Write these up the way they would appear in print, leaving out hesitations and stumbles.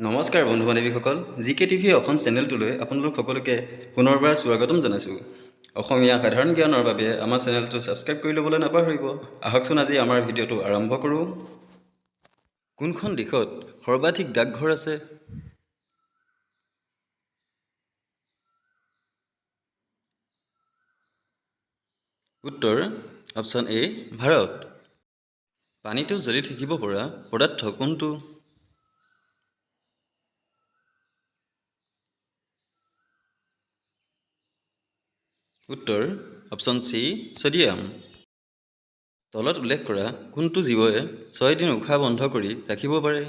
নমস্কাৰ বন্ধু বান্ধৱীসকল, জি কে টিভি অসম চেনেলটোলৈ আপোনালোক সকলোকে পুনৰবাৰ স্বাগতম জনাইছোঁ। অসমীয়া সাধাৰণ জ্ঞানৰ বাবে আমাৰ চেনেলটো ছাবস্ক্ৰাইব কৰি ল'বলৈ নাপাহৰিব। আহকচোন, আজি আমাৰ ভিডিঅ'টো আৰম্ভ কৰোঁ। কোনখন দেশত সৰ্বাধিক ডাকঘৰ আছে? উত্তৰ অপশ্যন এ ভাৰত। পানীতো জ্বলি থাকিব পৰা পদাৰ্থ কোনটো? উত্তৰ অপশ্যন চি ছডিয়াম। তলত উল্লেখ কৰা কোনটো জীৱই 6 দিন উশাহ বন্ধ কৰি ৰাখিব পাৰে?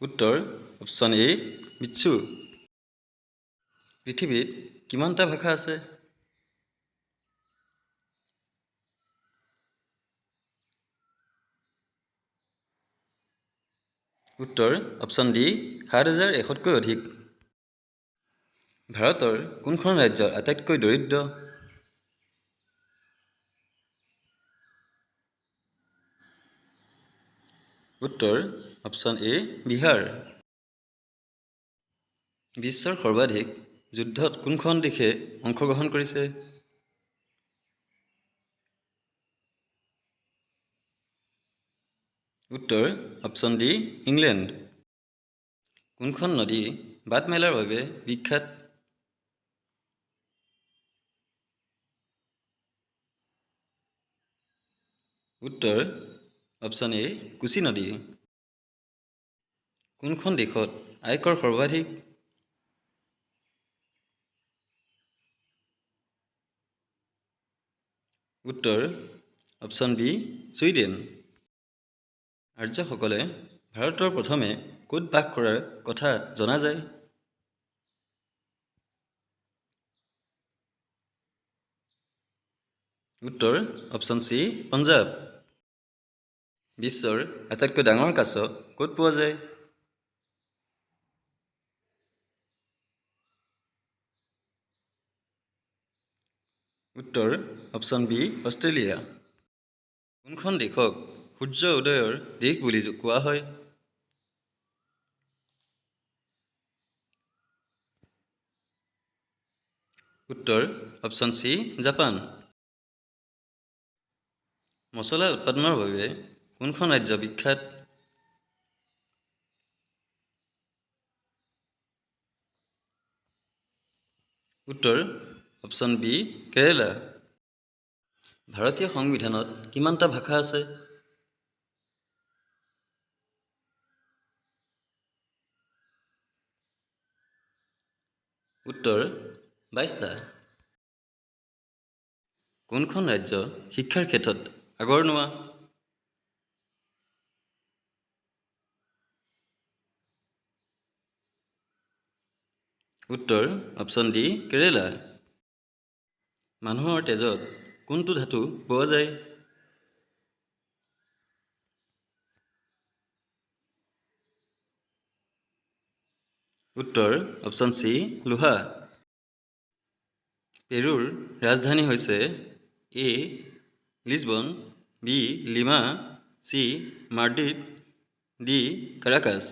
উত্তৰ অপশ্যন এ বিচ্ছু। পৃথিৱীত কিমানটা ভাষা আছে? উত্তৰ অপশ্যন ডি 7100তকৈ অধিক। ভাৰতৰ কোনখন ৰাজ্য আটাইতকৈ দৰিদ্ৰ? উত্তৰ অপশ্যন এ বিহাৰ। বিশ্বৰ সৰ্বাধিক যুদ্ধত কোনখন দেশে অংশগ্ৰহণ কৰিছে? উত্তৰ অপশ্যন ডি ইংলেণ্ড। কোনখন নদী বাট মেলাৰ বাবে বিখ্যাত? উত্তৰ অপশ্যন এ কোচি নদী। কোনখন দেশত আয়কৰ সৰ্বাধিক? উত্তৰ অপশ্যন বি ছুইডেন। আৰ্যসকলে ভাৰতৰ প্ৰথমে ক'ত বাস কৰাৰ কথা জনা যায়? উত্তৰ অপশ্যন চি পঞ্জাৱ। বিশ্বৰ আটাইতকৈ ডাঙৰ কাছ ক'ত পোৱা যায়? উত্তৰ অপশ্যন বি অষ্ট্ৰেলিয়া। কোনখন দেশক সূৰ্য উদয়ৰ দেশ বুলি কোৱা হয়? উত্তৰ অপশ্যন চি জাপান। মছলা উৎপাদনৰ বাবে কোনখন ৰাজ্য বিখ্যাত? উত্তৰ অপশ্যন বি কেৰেলা। ভাৰতীয় সংবিধানত কিমানটা ভাষা আছে? উত্তৰ 22টা। কোনখন ৰাজ্য শিক্ষাৰ ক্ষেত্ৰত আগৰণুৱা? উত্তৰ অপশ্যন ডি কেৰেলা। মানুহৰ তেজত কোনটো ধাতু পোৱা যায়? উত্তৰ অপশ্যন চি লোহা। পেৰুৰ ৰাজধানী হৈছে এ Lisbon, B lima, C Madrid, D Caracas.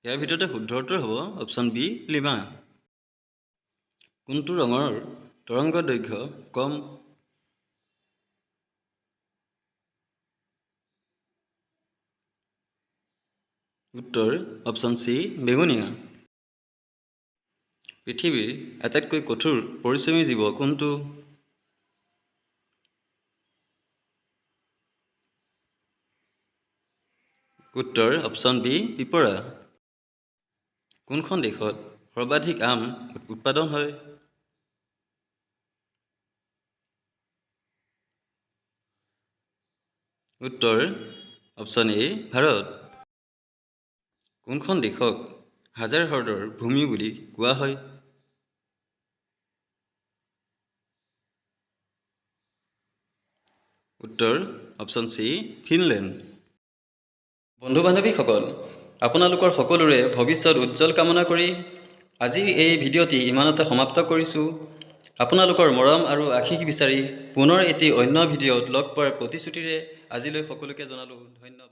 ইয়াৰ ভিতৰতে শুদ্ধ উত্তৰ হ'ব অপশ্যন বি লিমা। কোনটো ৰঙৰ তৰংগ দৈৰ্ঘ্য কম? উত্তৰ অপশ্যন চি বেঙুনীয়া। পৃথিৱীৰ আটাইতকৈ কঠোৰ পৰিশ্ৰমী জীৱ কোনটো? উত্তৰ অপশ্যন বি পিপৰা। কোনখন দেশত সৰ্বাধিক আম উৎপাদন হয়? উত্তৰ অপশ্যন এ ভাৰত। কোনখন দেশক হাজাৰ হ্ৰদৰ ভূমি বুলি কোৱা হয়? উত্তৰ অপশ্যন চি ফিনলেণ্ড। বন্ধু বান্ধৱীসকল, আপোনালোকৰ সকলোৰে ভৱিষ্যত উজ্জ্বল কামনা কৰি আজিৰ এই ভিডিঅ'টি ইমানতে সমাপ্ত কৰিছোঁ। আপোনালোকৰ মৰম আৰু আশীষ বিচাৰি পুনৰ এটি অন্য ভিডিঅ'ত লগ পোৱাৰ প্ৰতিশ্ৰুতিৰে আজিলৈ সকলোকে জনালোঁ ধন্যবাদ।